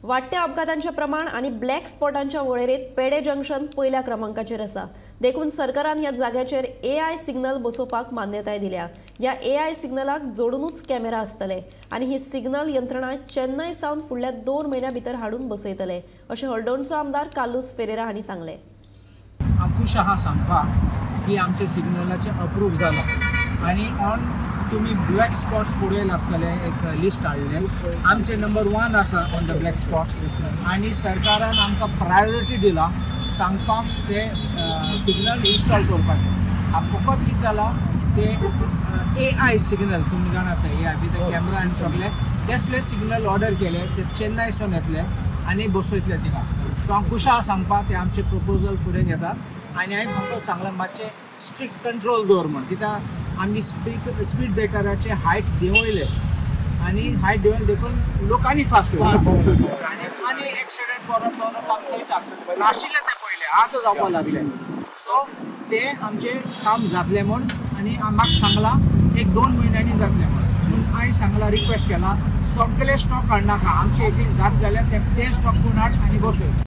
वाडट्या अपघातांचे प्रमाण आनी ब्लॅक स्पॉटांच्या वळेरेंत पेडे जंक्शन पयल्या क्रमांकाचेर आसा. देखून सरकारान ह्या जाग्याचेर एआय सिग्नल बसोवपाक मान्यताय दिल्या. ह्या एआय सिग्नलाक जोडूनच कॅमेरा आसतले आनी ही सिग्नल यंत्रणा चेन्नय सावन फुडल्या 2 म्हयन्यां भितर हाडून बसयतले अशें हळदोणचो आमदार कार्लुस फेरेरा हांणी सांगलें. हांव खूश आहा सांगपाक की आमचे सिग्नलाचें अप्रूव जाला आनी ऑन तुमी ब्लॅक स्पॉट्स पळयले आसतले, एक लिस्ट हाडले, आमचे नंबर 1 आसा ऑन the black spots आनी सरकारान आमकां प्रायोरिटी दिला सांगपाक ते सिग्नल इन्स्टॉल करपाचें. आतां फकत कितें जालां ते एआय सिग्नल तुमी जाणात एआय बी ते कॅमरा आनी सगळे तसले सिग्नल ऑर्डर केले, ते चेन्नयसून येतले आनी बसयतले थिंगा. सो हांव खूश आहा सांगपाक ते आमचे प्रपोजल फुडें घेतात आनी हांवें फक्त सांगलां मातशें स्ट्रिक्ट कंट्रोल दवर म्हण, कित्याक आमी स्पीड ब्रेकराचे हायट देंवयले आनी हायट देंवयले देखून लोकांनी फास्ट आनी आनी एक्सिडंट परत परत आमचो वयता नाशिल्ले ते पयले आतां जावपाक लागले. सो ते आमचें काम जातलें म्हूण आनी म्हाका सांगलां एक 2 म्हयन्यांनी जातलें म्हूण हांवें सांगलां, रिक्वेस्ट केला सगळे स्टॉक हाडनाका, आमचे एकली जात जाल्यार ते स्टॉक पूण हाड आनी बसय.